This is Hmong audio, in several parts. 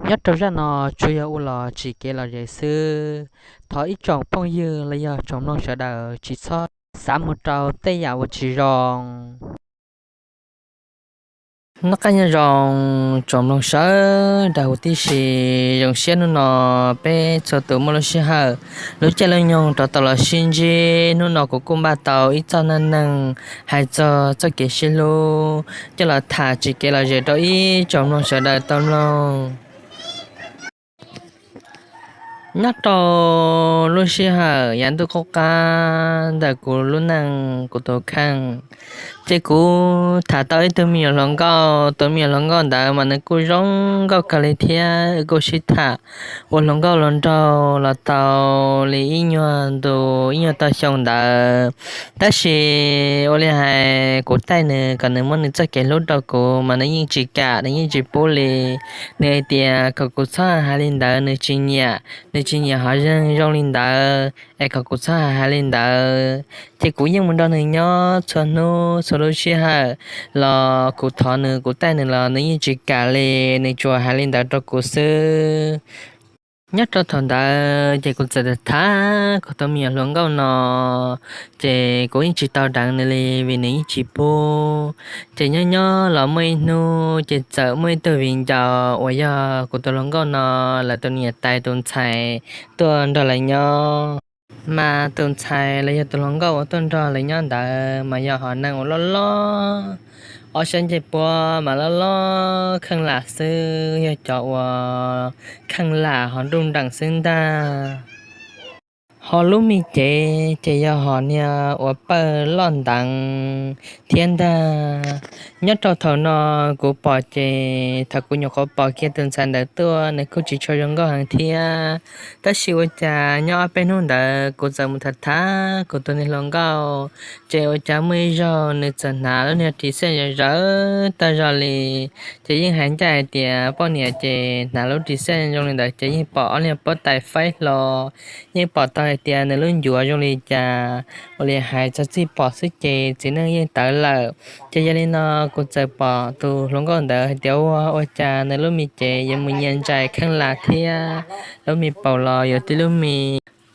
Nyob rau zaj no tsuas yog ua los tsis kev los zes xwb, thov ib tsoom phooj ywg los yog tsoom mloog sawv daws tsis txhob xav mus rau tej yam uas tsis zoo. Noj qab nyob zoo tsoom mloog sawv daws huv tib si. Zoo siab hnub no peb txhua tus muaj lub sij hawm, lub caij lub nyoog rov tau los sib ntsib. Hnub no kuv kuj npaj tau ib txoj neej neeg hais txog txoj kev sib hlub coj los tham tsis kev los zes rau ib tsoom mloog sawv daws tau mloog. Nyob rau lub sij hawm yav ntuj qub qab ntawm kuv lub neej kuv tus kheej, ces kuv tham tau ib tug me nyuam hluas nkauj. Tus me nyuam hluas nkauj ntawd mas nws kuj zoo nkauj kawg li thiab, kuj sib tham ua hluas nkauj hluas nraug los tau li ib nyuag ntu ib nyuag tog xyoo ntawd. Tab sis ua li hais kuv taij nws kom nws muab nws txoj kev hlub rau kuv mas nws yeej tsis kam, nws yeej tsis pub li. Nws hais tias kom kuv txhob hais li ntawd, nws tsis nyiam, nws tsis nyiam hom neeg zoo li ntawd es kom kuv txhob hais li ntawd. Ces kuv yeej mus nrog nws nyob txhua hnub txhua lub sij hawm los kuv thov nws, kuv taij nws los nws yeej tsis kam li, nws tsuas hais li ntawd rau kuv xwb. Nyob rau thaum ntawd ces kuv txawm tham kuv tus me nyuam hluas nkauj no, ces kuv yeej tsis tau deev nws li vim nws yeej tsis pub. Ces nyob nyob los muaj ib hnub ces txawm muaj ib tug viv ncaus uas yog kuv tus hluas nkauj no lawv tus niam tais tus ntxhais tuaj nrog lawv nyob. Mas tus ntxhais los yog tus hluas nkauj uas tuaj nrog lawv nyob ntawd mas yog hom neeg uas loj loj, ob sab ncej puab mas loj loj kheej lam xwb, yog cov uas kheej lam ho nruj nreem xwb ntag. Ho lub me cev ces yog hom niag uas pawj loj nteev thiab ntag. Nyob rau thaum no kuv pom ces thaum kuv nyuam qhuav pom kiag tus ntxhais ntawd tuaj nws kuj tsis tshua zoo nkauj heev thiab. Tab sis ua cas nyob ob peb hnub ntawd kuv txawm mus tham tham kuv tus niag hluas nkauj, ces ua cas muaj ib zaug nws txawm hnav lub niag ris xej zawv zawv tag zog li. Ces yeej hais ncaj hais tias poj niam ces hnav lub ris xej zoo li ntawd ces yeej pom ob niag pob tais faib hlo, yeej pom tau hais tias nws lub ncuav zoo li cas. Ua li hais txog txij pom xwb ces txiv neej yeej tawv lawm. Ces yog li no kuv txawm pom tus hluas nkauj ntawd hais tias ua ua cas nws lub me cev yuav mus nyias ntsais kheej lam thiab, lub me paus los yuav tib lub me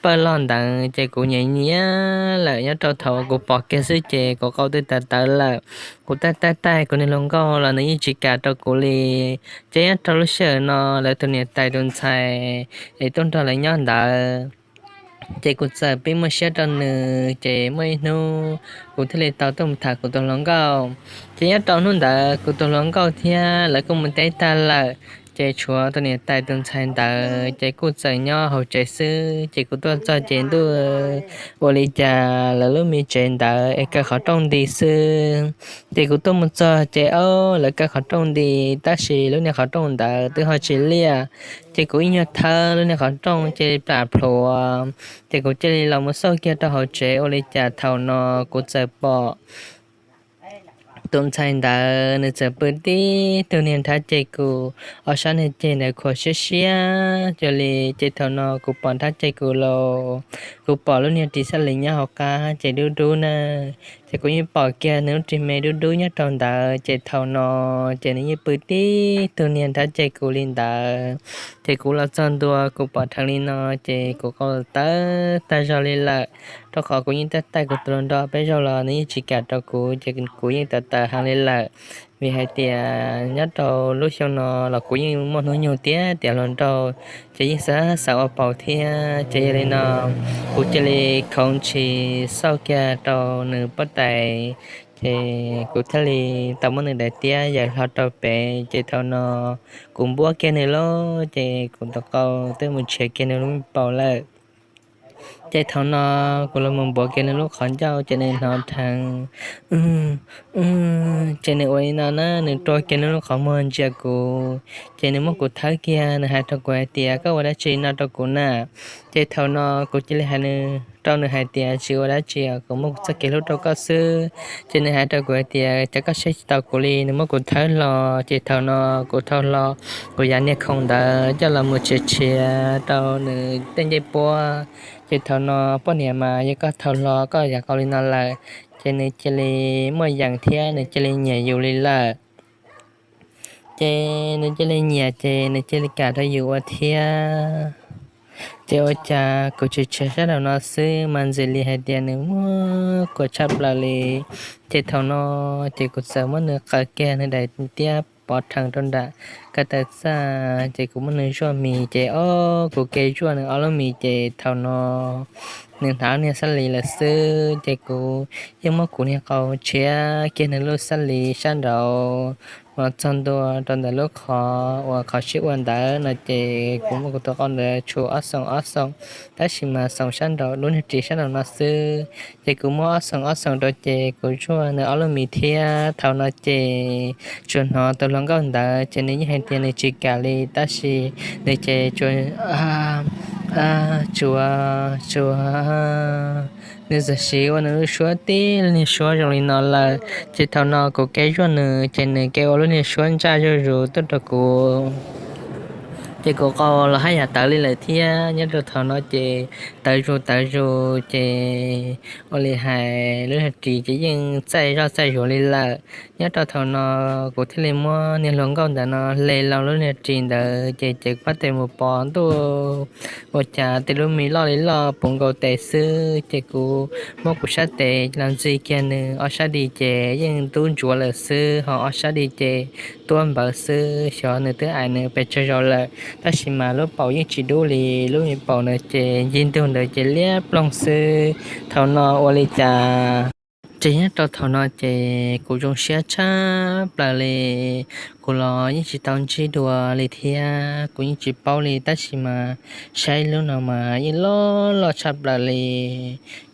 pawj loj nteev, ces kuv nyiam nyiam lawm. Nyob rau thaum kuv pom kiag xwb ces kuv qau twb tawv tawv lawm. Kuv taij taij taij kuv niag hluas nkauj los nws yeej tsis kam rau kuv li. Ces nyob rau lub sij hawm no lawv tus niam tais tus ntxhais es tuaj nrog lawv nyob ntawd, ces kuv txawm pib muaj siab rau nws. Ces muaj ib hnub kuv thiaj li tau tuaj mus tham kuv tus hluas nkauj. Ces nyob rau hnub ntawd kuv tus hluas nkauj thiab lawv kuj mus teb tag lawm, ces tshuav tus niam tais tus ntxhais ntawd ces kuj txawm nyob hauv tsev xwb. Ces kuv tuaj txog ces ntuj, ua li cas lawv lub me tsev ntawd es kaw qhov rooj nti xwb. Ces kuv tuaj mus txog ces ob lawv kaw qhov rooj nti, tab sis lub niag qhov rooj ntawd twb ho tsis liaj. Ces kuv ib nyuag thawb lub niag qhov rooj cia li plam plhuav, ces kuv cia li los mus xauj kiag rau hauv tsev. Ua li cas thaum no kuv txawm pom tus ntxhais ntawd nws txawm pw tib tug niag nrhab ces kuv, ob sab niag ceg ntawd khuam siab siab cuag li. Ces thaum no kuv pom nrhab ces kuv los, kuv pom lub niag ris xej li nyob hauv qab ces dub dub na. Ces kuv yeej pom kiag nws lub ris me dub dub nyob rau ntawd. Ces thaum no ces nws yeej pw tib tug niag nrhab ces kuv li ntawd. Ces kuv los txog ntua kuv pom dheev li no, ces kuv qau tawv tag zog li lawm. Rau qhov kuv yeej taij taij kuv tus hluas nraug peb zaug los nws yeej tsis kam rau kuv, ces kuv yeej tawv tawv heev li lawm. Vim hais tias nyob rau lub xyoo no los kuv yeej muaj hnub nyoog tiav tiav hluas nraug, ces yeej xav xav ua paus thiab. Ces yog li no kuv cia li khoov ntshis xauj kiag rau nws pob tais, ces kuv thiaj li tau muab nws daim tiab yaws hlo rau pem. Ces thaum no kuv npuab kiag nws lub, ces kuv tus qau twb mus tshiav kiag nws lub me paus lawm. Ces thaum no kuv los mus npuav kiag nws lub qhov ncauj ces nws hnov dheev, ces nws ua li no na, nws rua kiag nws lub qhov muag ntsia kuv, ces nws muab kuv thawb kiag, nws hais rau kuv hais tias koj ua dab tsi no rau kuv na? Ces thaum no kuv cia li hais rau nws hais tias tsis ua dab tsi, kuv muab kuv txoj kev hlub rau koj xwb. Ces nws hais rau kuv hais tias cas koj saib tsis taus kuv li, nws muab kuv thawb hlo. Ces thaum no kuv thau hlo kuv yav niag khoom ntawd coj los mus tshiav tshiav rau nws tej ncej puab. Ces thaum no poj niam mas yog koj thau hlo koj yav qau li no lawm, ces nws cia li muaj yees thiab nws cia li nyiam yus li lawm. Ces nws cia li nyiam ces nws cia li kam rau yus ua thiab. Ces ua cas kuv tsis tseg sab nraum no xwb mas ntxim li hais tias nws muab kuam tshaj plaws li. Ces thaum no ces kuv txawm muab nws qaws kiag nws daim tiab pov rhees rau nram ko taw txaj, ces kuv muab nws zuaj mis ces ob kuv ke zuaj nws ob lub mis ces thaum no nws hnav niag xab lis lawm xwb. Ces kuv yeej muab kuv niag qau tshiab kiag nws lub xab lis sab nraud, mas txog ntua rau ntawm lub qhov uas qhov sib ua ntawd no ces kuv muab kuv tus qau ntawd tshum ob xoom ob xoom, tab sis mas xoom sab nraum lub niag ris sab nraum no xwb. Ces kuv muab ob xoom ob xoom rau ces kuv zuaj nws ob lub mis thiab. Thaum no ces tsuas hnov tus hluas nkauj ntawd ces nws yeej hais tias nws tsis kam li, tab sis nws ces tsuas tsuas tsuas nws txawm siv ua nws lub suab tib lub niag suab zoo li no lawm. Ces thaum no kuv ke zuaj nws ces nws ke ua lub niag suab ntsaj zuj zus tuaj rau kuv. Ces kuv qau los haj yam tawv li lawm thiab. Nyob rau thaum no ces tawv zus tawv zus ces ua li hais lub niag ris ces yeej txaij zoj txaij zuav li lawm. Nyob rau thaum no kuv thiaj li muab niag hluas nkauj ntawd no hle lo lub niag ris ntawd ces cev kuv pab tes mus pov ntuj, ua cas tej lub mis loj li loj puv nkaus tes xwb. Ces kuv muab kuv sab tes los ntxig kiag nws ob sab di ces yeej ntub ntsuav lawm xwb, ho ob sab di ces tuab npawv xwb, xyov nws twb aim nws pes tsawg zaus lawm. Tab sis mas lub paum yeej tsis dub li, lub me paum ntawd ces ncig ntug ntawd ces liab ploog xwb. Thaum no ua li cas ces nyob rau thaum no ces kuv zoo siab tshaj plaws li. Kuv los yeej tsis tau ntsib dua li thiab kuv yeej tsis paub li, tab sis mas saib lub no mas yeej loj loj tshaj plaws li.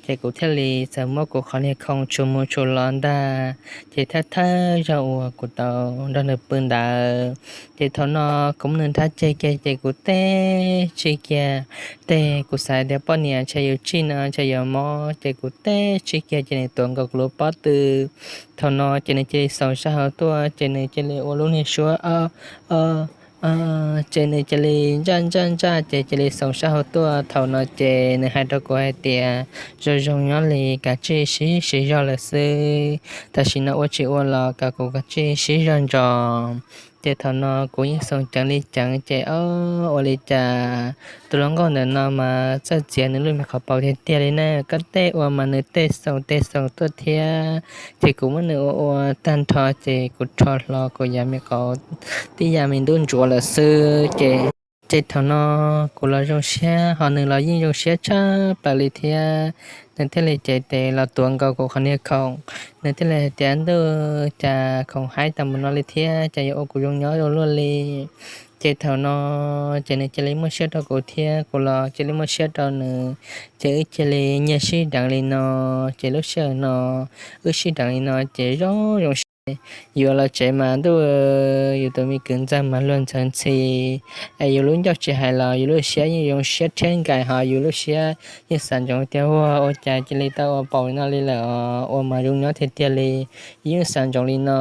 Ces kuv thiaj li txawm muab kuv qhov niag khoom tshum mus tshum los ntag, ces thawj thawj zaug uas kuv tau nrog nws pw ntawd. Ces thaum no kuv muab nws nrhab ceg kiag ces kuv teb tsij kiag, tej kuv xav tias poj niam ntshe yuav tsij no ntshe yuav mob, ces kuv teb tsij kiag ces nws tuav nkaus kuv lub pob tw. Thaum no ces nws cia li xoom sab hauv tuaj ces nws cia li ua lub niag suab o o, ces nws cia li ntsaj ntsaj ntsaj ces cia li xoom sab hauv tuaj. Thaum no ces nws hais rau kuv hais tias zoo zoo nyob li, kav tsij sib sib zog lawm xwb, tam sim no ua tsis ua los kom kuv kav tsij sib zog ntsos. Ces thaum no kuv yeej xoom ceev li ceev ces o, ua li cas tus hluas nkauj ntawm no mas txawj txiav nws lub me qhov paum tiag tiag li na, koj tej ua mas nws tej xoom tej xoom tuaj thiab. Ces kuv muab nws ua ua tag nrho ces kuv rho hlo kuv yav me qau tib yam me ntub ntsuav lawm xwb ces ces thaum no kuv los zoo siab ho nws los yeej zoo siab tshaj plaws li thiab. Nws thiaj li cev tes los tuav nkaus kuv qhov niag khoom, nws thiaj li hais tias ntuj, cas khoom haib tau mus no li thiab, cas yuav ua kuv zoo nyob ua luaj li. Ces thaum no ces nws cia li muaj siab rau kuv thiab kuv los cia li muaj siab rau nws, ces wb cia li nyiag sib deev li no. Ces lub sij hawm no wb sib deev li no ces zoo zoo siab. Yuav los tsev mas ntuj, yus tus me kwv ntxawg mas luag ntxhawv ntxhi, es yus lub ncauj tsis hais los yus lub siab yeej zoo siab rhiab nkais ho yus lub siab yeej xav ntsoov tias ua, ua cas cia li tau ua paum li no li lawm os, ua mas zoo nyob tiag tiag li, yeej xav ntsoov li no.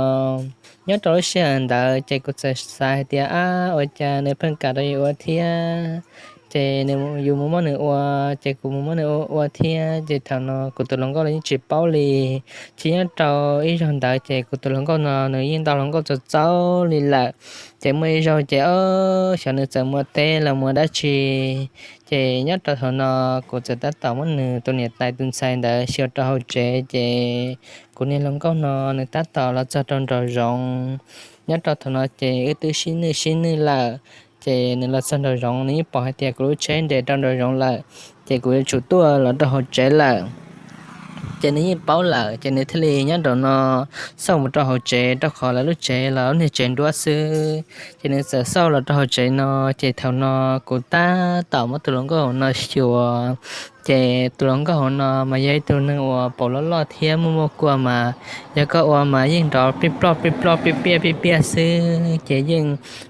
Nyob rau lub sij hawm ntawd ces kuv txawm xav hais tias ab, ua cas nws pheej kam rau yus ua thiab, ces yus mus muab nws ua, ces kuv mus muab nws ua ua thiab. Ces thaum no kuv tus hluas nkauj los yeej tsis paub li, ces nyob rau ib zaug ntawd ces kuv tus hluas nkauj no nws yeej ntau hluas nkauj txaus txaus li lawm. Ces muaj ib zaug ces o, xyov nws txawm mus teb los mus dab tsi, ces nyob rau thaum no kuv txawm tab tom muab nws tus niam tais tus ntxhais ntawd xyuas rau hauv tsev, ces kuv niag hluas nkauj no nws tab tom los txog rau nraum zoov. Nyob rau thaum no ces wb twb sib nwj sib nwj lawm, ces nws los txog nraum zoov nws yeej pom hais tias kuv lub tsheb nres rau nraum zoov lawm, ces kuv yuav tsum tuaj los rau hauv tsev lawm. Ces nws yeej paub lawm ces nws thiaj li nyob nraum no xauj mus rau hauv tsev, rau qhov lawv lub tsev los lub niag tsev nruab xwb. Ces nws txawm xauj los rau hauv tsev no, ces thaum no kuv tab tom muab tus hluas nkauj hauv no xyuas, ces tus hluas nkauj hauv no mas yog ib tug neeg uas paum loj loj thiab muaj muaj kua mas yog koj ua mas yeej nrov pij ploj pij ploj pij piaj pij piaj xwb, ces yeej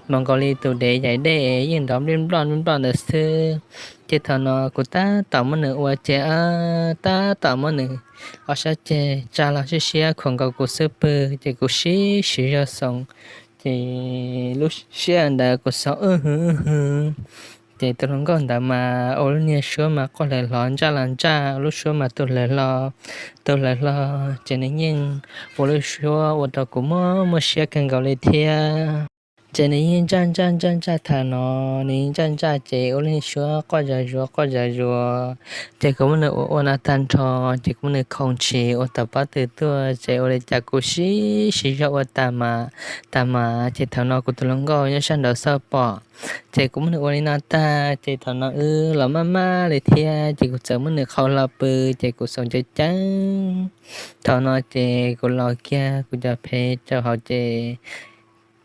npaum nkaus li tus dev yaim dej yeej nrov nplij nploj nplij nploj ntawd xwb. Ces thaum no kuv tab tom muab nws ua ces tab tom muab nws ob sab ceg tsa los siab siab khuam nkaus kuv xub pwg, ces kuv sib siv zog xoom, ces lub sij hawm ntawd kuv xoom wb hwv wb hwv, ces tus hluas nkauj ntawd mas ua lub niag suab mas quaj hlawv hlo ntsaj los ntsaj, ua lub suab mas tu hlawv hlo tu hlawv hlo, ces nws yeej ua lub suab ua rau kuv muaj muaj siab kawg nkaus li thiab. Ces nws yeej ntsaj ntsaj ntsaj ntsaj thaum no, nws yeej ntsaj ntsaj ces ua li suab quaj zog zuav quaj zog zuav. Ces kuv muab nws ua ua no tag nrho, ces kuv muab nws khoov ntshis ua tau pob tw tuaj, ces ua li cas kuv sib sib zog ua tag mas, tag mas ces thaum no kuv tus hluas nkauj nyob sab nraud xauj pom. Ces kuv muab nws ua li no tag ces thaum no wb los maj maj li thiab, ces kuv txawm muab nws qhau hlo pw, ces kuv xoom ceev ceev. Thaum no ces kuv los kiag kuv cov phev rau hauv ces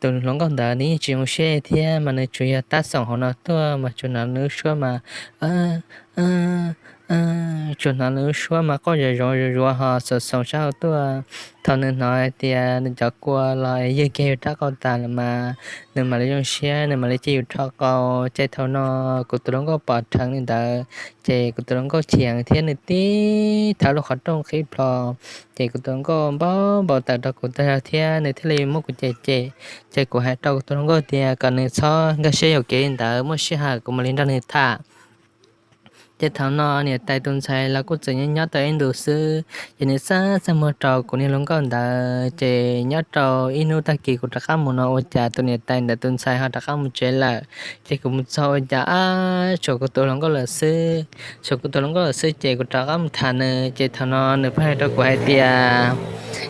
tus hluas nkauj ntawd nws yeej tsis zoo siab thiab mas nws tsuas yog tab xoom hauv no tuaj mas tsuas hnov nws lub suab mas, tsuas hnov nws lub suab mas quaj zom zov zom zov ho xoom xoom sab hauv tuaj. Thaum nws hnov hais tias nws cov kua los yawg kiag yus rab qau tas lawm mas nws mam li zoo siab, nws mam li cia yus rho qau. Ces thaum no kuv tus hluas nkauj pom dheev li ntawd, ces kuv tus hluas nkauj chim thiab nws tib thawb lub qhov rooj qhib plho. Ces kuv tus hluas nkauj npau npau taws rau kuv tag zog thiab nws thiaj li muab kuv cem cem. Ces kuv hais rau kuv tus hluas nkauj tias kom nws txhob nkag siab yuam kev li ntawd, muaj sij hawm kuv mam li nrog nws tham. Ces thaum no niam tais tus ntxhais los kuj txawm nyob nyob tau ib ntus xwb, ces nws txaj txaj muag rau kuv niag hluas nkauj ntawd. Ces nyob rau ib hnub tag kis kuv rov qab mus no ua cas tus niam tais ntawd tus ntxhais ho rov qab mus tsev lawm. Ces kuv mus txog ua cas ab tshuav kuv tus hluas nkauj lawm xwb. Tshuav kuv tus hluas nkauj lawm xwb ces kuv rov qab mus tham nws, ces thaum no nws pheej hais rau kuv hais tias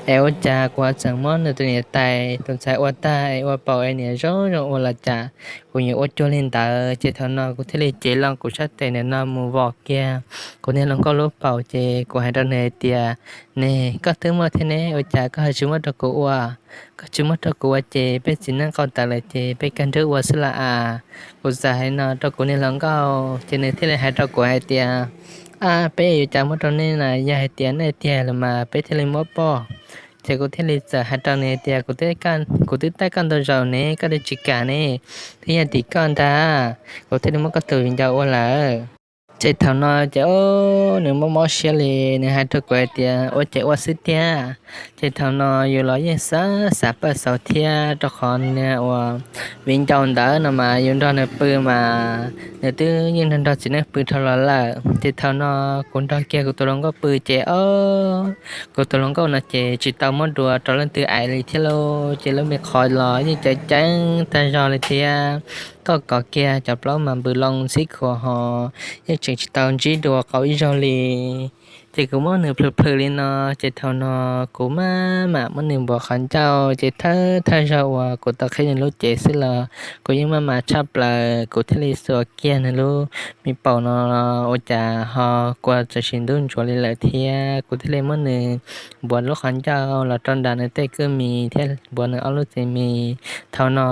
es ua cas kuv txawm muab nws tus niam tais tus ntxhais ua tag es ua paum es niam zoo zoo ua los cas kuv yuav ua cuag li ntawd. Ces thaum no kuv thiaj li cev loo kuv sab tes ntawm no mus vom kiag kuv niag hluas nkauj lub paum, ces kuv hais rau nws hais tias, Nws, koj twb muaj thiab ne, ua cas koj ho tsis muab rau kuv ua? Koj tsis muab rau kuv ua ces peb txiv neej qau tawv lawm ces peb kaj nrub ua xwb los as. Kuv txawm hais no rau kuv niag hluas nkauj, ces nws thiaj li hais rau kuv hais tias, Ab, peb yuav cas muab rau nej na, yog hais tias nej tiag los mas peb thiaj li muab poj. Ces kuv thiaj li txawm hais rau nws hais tias, Kuv twb taij koj ntau zaus ne, koj twb tsis kam ne, twb yog tim koj ntag, kuv thiaj li muab koj tus viv ncaus ua lawm. Ces thaum no ces nws mob mob siab li, nws hais rau kuv hais tias, Ua ces ua xwb tiag. Ces thaum no yus los yeej xav xav paj xauv thiab, rau qhov nws ua viv ncaus ntawd no mas yus nrog nws pw mas nws twb yeej nrog nrog txiv neej pw dhau los lawm. Ces thaum no kuv nrog kiag kuv tus hluas nkauj pw ces o, kuv tus hluas nkauj no ces tsis tau muab dua rau leej twg aim li thiab lauj. Ces lub me qhov los yeej ceev ceev tag zog li thiab, koj kov kiag cov plaub mas npws loo ntxhib khuav ho yeej tseem tsis tau ntsib dua qau ib zaug li. Ces kuv muab nws plhws plhws li no, ces thaum no kuv maj mam muab nws npuav qhov ncauj, ces thawj thawj zaug uas kuv tau qhib nws lub cev xwb los kuv yeej maj mam tshaj plaws, kuv thiaj li xuas kiag nws lub me paum no ua cas ho kua txawm sim ntub ntsuav li lawm thiab. Kuv thiaj li muab nws npuav lub qhov ncauj los rau nram nws tej kwj mis thiab npuav nws ob lub txiv mis. Thaum no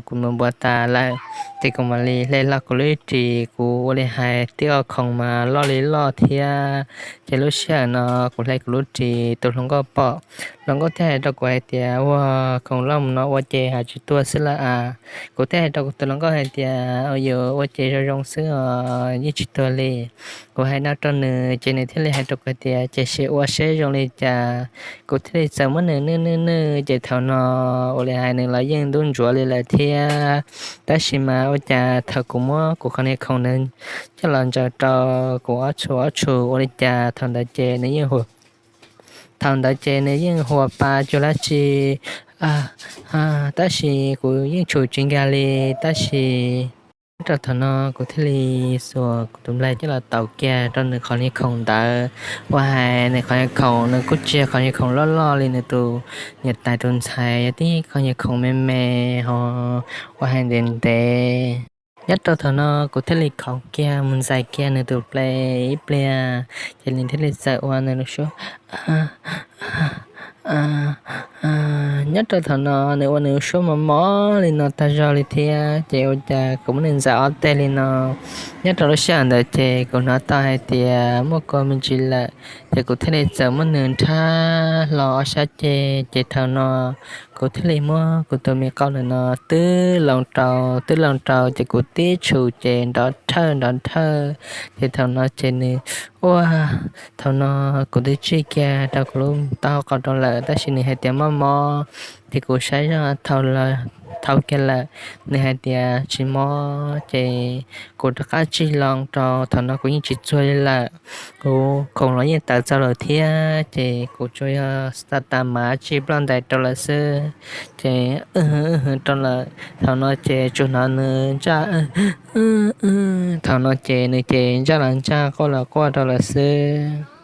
kuv mus npuav tas lawm, ces kuv mam li hle hlo kuv lub ris, kuv ua li hais tib qho khoom mas loj li loj thiab. Ces lub sij hawm no kuv hle kuv lub ris, tus hluas nkauj pom, hluas nkauj thiaj hais rau kuv hais tias, Ua, khoom loj mus no ua ces hais tsis tuag xwb lawm as. Kuv thiaj hais rau kuv tus hluas nkauj hais tias, Yus ua ces zoo zoo xwb os, yeej tsis tuag li. Kuv hais no rau nws ces nws thiaj li hais rau kuv hais tias, Ces sim ua seb zoo li cas. Kuv thiaj li txawm muab nws nwj nwj nwj, ces thaum no ua li hais nws los yeej ntub ntsuav li lawm thiab. Tab sis mas ua cas thaum kuv muab kuv qhov niag khoom nws coj los ntsaws rau kuv ob tshum ob tshum ua li cas thaum ntawd ces nws yeej hu, thaum ntawd ces nws yeej hu pa cuag dab tsi, tab sis kuv yeej tshum tsis nkag li. Tab sis nyob rau thaum no kuv thiaj li xuas kuv tus nplaig coj los taus kiag rau nws qhov niag khoom ntawd. Ua hais nws qhov niag khoom nws kuj tsis yog qhov niag khoom loj loj li nws tus niam tais tus ntxhais, yog tib qhov niag khoom me me ho ua hais ntev ntev. Nyob rau thaum no kuv thiaj li khoov kiag mus ntxais kiag nws tus nplaig ib pliag, ces nws thiaj li txawm ua nws lub suab nyob rau thaum no nws ua nws lub suab mos mos li no tag zog li thiab, ces ua cas kuv muab nws ntxais ob teg li no. Nyob rau lub sij hawm ntawd ces kuv hnov tau hais tias muaj kua me ntsis lawm, ces kuv thiaj li txawm muab nws nrhab hlo ob sab ceg, ces thaum no kuv thiaj li muab kuv tus me qau ntawm no twb loo rau twb loo rau, ces kuv tib tshum ces nrov rhawj nrov rhawj, ces thaum no ces nws ua, thaum no kuv twb tsij kiag rau kuv lub taub hau qau rau lawm, tab sis nws hais tias mob mob, ces kuv saib zoj thau kiag lawm, nws hais tias tsis mob ces kuv rov qab tsij loo rau. Thaum no kuv yeej tsis txuag li lawm, kuv khoom los yeej tawv txaus lawm thiab, ces kuv tsuas yog xa tas mav tsij ploj ntais rau lawm xwb. Ces wb hwv rau lawm, thaum no ces tsuas hnov nws ntsaj, thaum no ces nws ces ntsaj los ntsaj, quaj los quaj rau lawm xwb.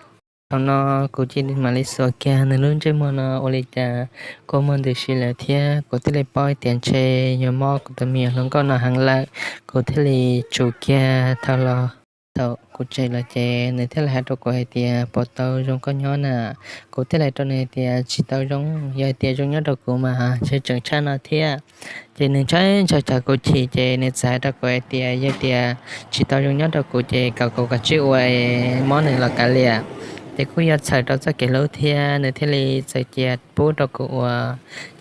Thaum no kuv cia li mam li xuas kiag nws lub ntsej muag no ua li cas kuj muaj ntws si lawm thiab, kuv thiaj li paub tias ntshe yuav mob kuv tus me nyuam hluas nkauj no heev lawm. Kuv thiaj li tsum kiag thaum los, thaum kuv tsum los ces nws thiaj li hais rau kuv hais tias puas tau zoo koj nyob na. Kuv thiaj li hais rau nws hais tias tsis tau zoo, yog hais tias zoo nyob rau kuv mas ntshe tseem tshaj no thiab. Ces nws ntshai ntshai tsam kuv chim ces nws txawm hais rau kuv hais tias yog tias tsis tau zoo nyob rau kuv ces kom kuv kav tsij ua, mob nws los kav liam. Ces kuj yog txhawm rau txoj kev hlub thiab, nws thiaj li txawm cia pub rau kuv ua.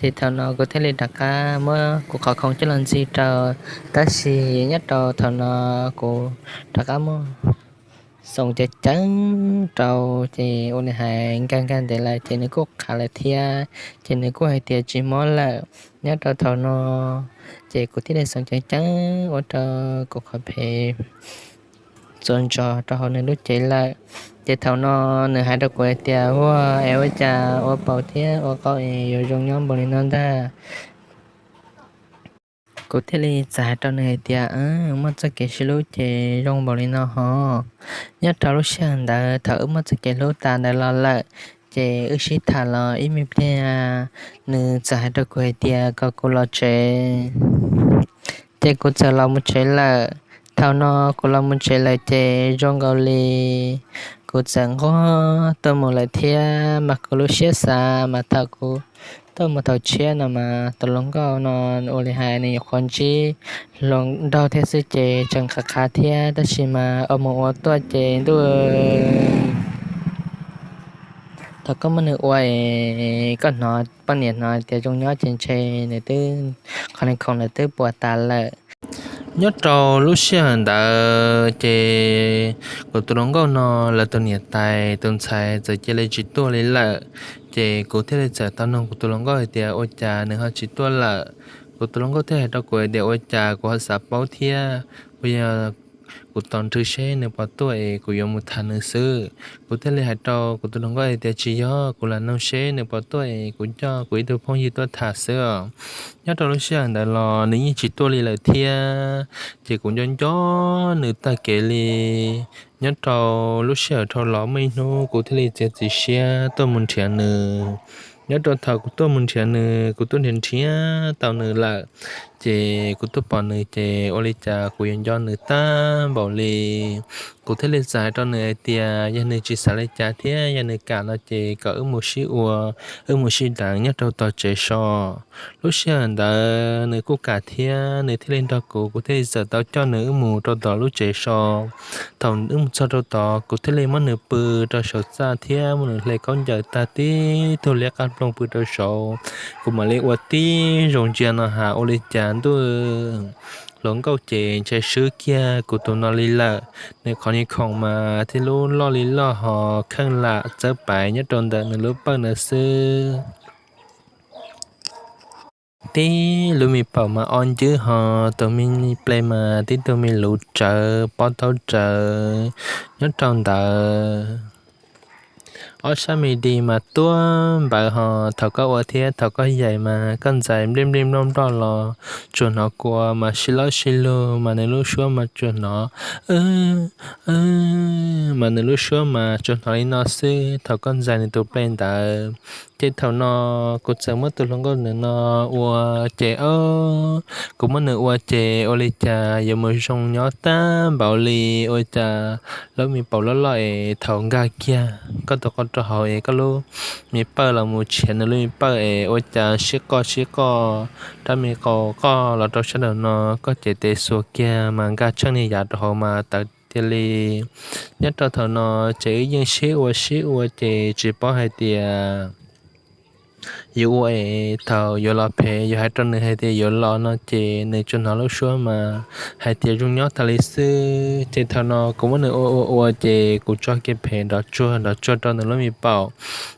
Ces thaum no kuv thiaj li rov qab muab kuv qhov khoom coj los ntxig rau, tab sis nyob rau thaum no kuv rov qab muab xoom ceev ceev rau, ces ua li hais nkag nkag ntev lawm ces nws kuj qhav lawm thiab, ces nws kuj hais tias tsis mob lawm. Nyob rau thaum no ces kuv thiaj li xoom ceev ceev ua rau kuv qhov phem txuas ntsos rau hauv nws lub cev lawm. Ces thaum no nws hais rau kuv hais tias ua es ua cas ua paus thiab ua qau es yuav zoo nyob npaum li no ntag. Kuv thiaj li txawm hais rau nws hais tias muaj txoj kev sib hlub ces zoo npaum li no hos. Nyob rau lub sij hawm ntawd thaum wb muaj txoj kev hlub tas ntawd los lawm, ces wb sib tham los ib me pliag, nws txawm hais rau kuv hais tias kom kuv los tsev. Ces kuv txawm los mus tsev lawm. Thaum no kuv los mus tsev lawm ces zoo nkaus li kuv txawm nquag tuaj mus lawm thiab, mas kuv lub siab xav mas thaum kuv tuaj mus thaum tshiab no mas tus hluas nkauj no ua li hais nws nyuam qhuav ntsib hluas nraug thiab xwb ces tseem qhav qhav thiab, tab sis mas ua mus ua tuaj ces ntuj, thaum koj muab nws ua es koj hnov poj niam hnov tias zoo nyob ces ntshe nws twb, qhov nws khoom nws twb puas tas lawm. Nyob rau lub sij hawm ntawd ces kuv tus hluas nkauj no lawv tus niam tais tus ntxhais txawm cia li tsis tuaj li lawm. Ces kuv thiaj li txawm tau nug kuv tus hluas nkauj hais tias ua cas nws ho tsis tuaj lawm. Kuv tus hluas nkauj thiaj hais rau kuv hais tias ua cas kuv ho xav paub thiab, kuv yog kuv tos nrhw seb nws puas tuaj es kuv yuav mus tham nws xwb. Kuv thiaj li hais rau kuv tus hluas nkauj hais tias tsis yog, kuv lam nug seb nws puas tuaj es kuv coj kuv ib tug phooj ywg tuaj tham xwb os. Nyob rau lub sij hawm ntawd los nws yeej tsis tuaj li lawm thiab, ces kuv nco nco nws tag kev li. Nyob rau lub sij hawm dhau los muaj ib hnub kuv thiaj li txiav txim siab tuaj mus nrhiav nws. Nyob rau thaum kuv tuaj mus nrhiav nws, kuv tuaj nrhiav nrhiav tau nws lawm, ces kuv tuaj pom nws ces ua li cas kuv yuav nco nws tag npaum li. Kuv thiaj li txawm hais rau nws hais tias yog nws tsis xav li cas thiab yog nws kam no ces kom wb mus sib ua, wb mus sib deev nyob rau tom tsev so. Lub sij hawm ntawd nws kuj kam thiab, nws thiaj li nrog kuv, kuv thiaj li txawm tau coj nws wb mus rau tom lub tsev so. Thaum wb mus txog rau tod kuv thiaj li muab nws pw rau saum txaj thiab muab nws hle khaub ncaws tag tib tug liab qab nplooj pw rau saud. Kuv mam li ua tib zoo ntsia no has ua li cas ntuj, hluas nkauj ces ntshai swb kiag kuv tus no li lawm. Nws qhov niag khoom mas thiab lub loj li loj ho kheej lam txawb paiv nyob rau ntawm nws lub pawj ntawd xwb. Tib lub me paum mas ob ncwb ho, tus me ple mas tib tug me luv rawv pob taub rawv nyob rau ntawd. Ob sab me di mas tuab npawv ho, thaum koj ua thiab thaum koj yaim mas koj ntxais nplij nplij nploj nploj los tsuas hnov kua mas sib laub sib lug mas nws lub suab mas tsuas hnov, mas nws lub suab mas tsuas hnov li no xwb thaum koj ntxais nws tus ple ntawd. Ces thaum no kuv txawm muab tus hluas nkauj ntawm no ua, ces o, kuv muab nws ua ces ua li cas yuav mus zoo nyob tag npaum li. Ua cas lub me paum loj loj es thaum nkag kiag koj tus qau rau hauv es koj lub me pawj los mus tshiav nws lub me pawj es ua cas sib qoj sib qoj, rab me qau qoj los rau sab nraum no, koj cev tes xuas kiag mas nkag tsheej niag yav rau hauv mas tawv tiag li. Nyob rau thaum no ces wb yeej sib ua sib ua ces tsis paub hais tias yuav ua es thaum yuav los phem yuav hais rau nws hais tias yuav los no ces nws tsuas hnov lub suab mas hais tias zoo nyob tas li xwb. Ces thaum no kuv muab nws ua ua ua ces kuv tso kiag phem nrov tsuag nrov tsuag rau nws lub me paum.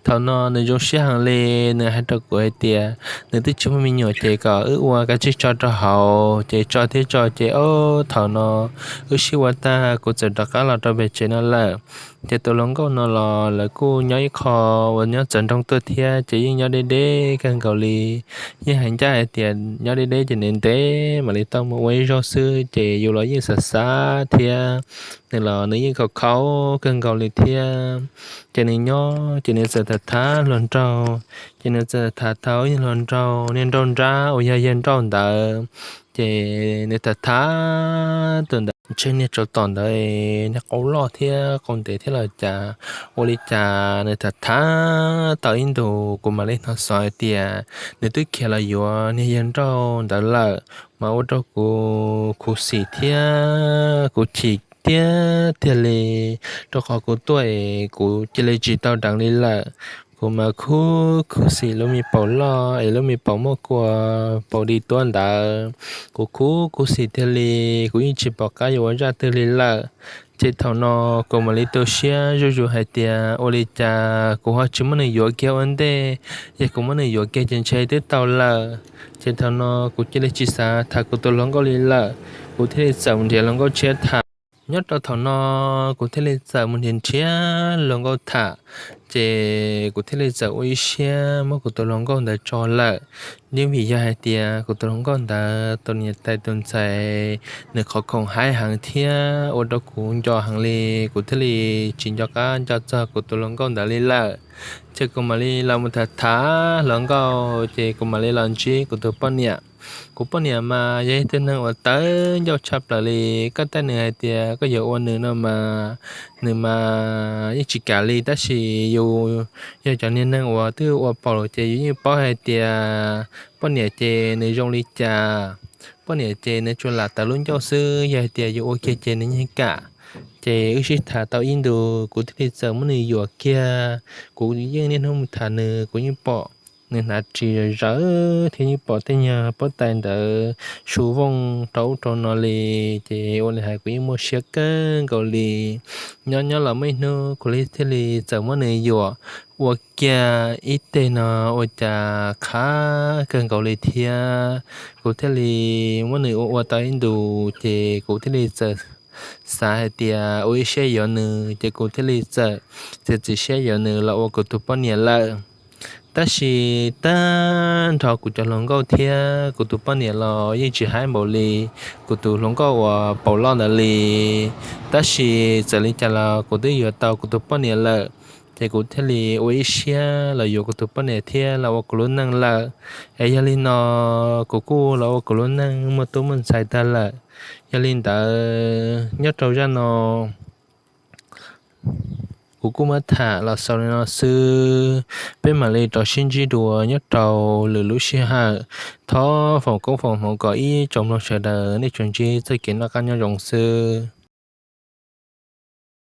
Thaum no nws zoo siab heev li, nws hais rau kuv hais tias nws twb tsis muaj me nyuam ces kom wb ua kav tsij tso rau hauv. Ces tso thiab tso ces ob thaum no wb sib ua tag kuv txawm rov qab los rau pem tsev no lawm. Ces tus hluas nkauj no los lawv kuj nyob ib qho uas nyob txawv nroog tuaj thiab ces yeej nyob deb deb kawg nkaus li. Yeej hais ncaj hais tias nyob deb deb ces ntev ntev mam li tau mus ua ib zaug xwb ces yus los yeej xav xav thiab nws los nws yeej khov khaus kawg nkaus li thiab. Ces nws nyob ces nws txawm tham tham hluas nraug, ces nws txawm tham tau ib hluas nraug niag nrauj nrab uas yog yawg nrauj ntawd. Ces nws tham tham tus ntawd ntshe niag tsov tom ntawd niag qau loj thiab qau ntev thiab los cas, ua li cas nws tham tham tau ib ntus kuv mam li hnov xov hais tias nws twb khiav los yuav niag yawg nrauj ntawd lawm, mas ua rau kuv khuv xim thiab kuv chim tiag tiag li, rau qhov kuv tuaj es kuv cia li tsis tau deev li lawm. Kuv mas khuv khuv xim lub me paum loj es lub me paum muaj kua paum di tuab ntawd, kuv khuv khuv xim tiag li, kuv yeej tsis pom qab yuav ua zaj twg li lawm. Ces thaum no kuv mam li tu siab zuj zus hais tias ua li cas kuv ho tsis muab nws yuav kiag ua ntej, yog kuv muab nws yuav kiag ces ntshe twb tau lawm. Ces thaum no kuv cia li tsis xav tham kuv tus hluas nkauj li lawm, kuv thiaj li txawm mus nrhiav hluas nkauj tshiab tham. Nyob rau thaum no kuv thiaj li txawm mus nrhiav nrhiav hluas nkauj tham, ces kuv thiaj li txawm ua ib siab muab kuv tus hluas nkauj ntawd tso lawm. Yeej vim yog hais tias kuv tus hluas nkauj ntawd tus niam tais tus ntxhais nws qhov khoom haib heev thiab ua rau kuv nco heev li, kuv thiaj li tsis nco qab nco txog kuv tus hluas nkauj ntawd li lawm. Ces kuv mam li los mus tham tham hluas nkauj ces kuv mam li los ntsib kuv tus poj niam. Kuv poj niam mas yog ib tug neeg uas tawv ncauj tshaj plaws li, koj teb nws hais tias koj yuav ua nws no mas nws mas yeej tsis kam li, tab sis yus yog cov niag neeg uas twb ua paum ces yus yeej paub hais tias poj niam ces nws zoo li cas. Poj niam ces nws tsuas lam tawv lub ncauj xwb, yog hais tias yus ua kiag ces nws yeej kam. Ces wb sib tham tau ib ntus kuv thiaj li txawm muab nws yuam kiag. Kuv yeej niaj hnub mus tham nws, kuv yeej pom nws hnav ris zawv thiab yeej pom tej nyuag pob tais ntawd su vooj rau ub rau no li. Ces ua li hais kuv yeej muaj siab kawg nkaus li. Nyob nyob los muaj ib hnub kuv thiaj li txawm muab nws yuam ua kiag ib teg no, ua cas qab kawg nkaus li thiab. Kuv thiaj li muab nws ua ua tau ib ntus ces kuv thiaj li txawm xav hais tias ua ib siab yuav nws, ces kuv thiaj li txawm txiav txim siab yuav nws los ua kuv tus poj niam lawm. Tab sis tag nrho kuv cov hluas nkauj thiab kuv tus poj niam los yeej tsis haib npaum li kuv tus hluas nkauj uas paum loj ntawd li. Tab sis txawm li cas los kuv twb yuav tau kuv tus poj niam lawm, ces kuv thiaj li ua ib siab los yuav kuv tus poj niam thiab los ua kuv lub neej lawm. Es yog li no kuv kuj los ua kuv lub neej muaj tub muaj ntxhais tag lawm. Yog li ntawd nyob rau zaj no kuv kuj muab tham los xaus li no xwb. Peb mam li rov sib ntsib dua nyob rau lwm lub sij hawm. Thov foom koob foom hmoov kom ib tsoom mloog sawv daws nej tsuas ntsib txoj kev noj qab nyob zoo xwb.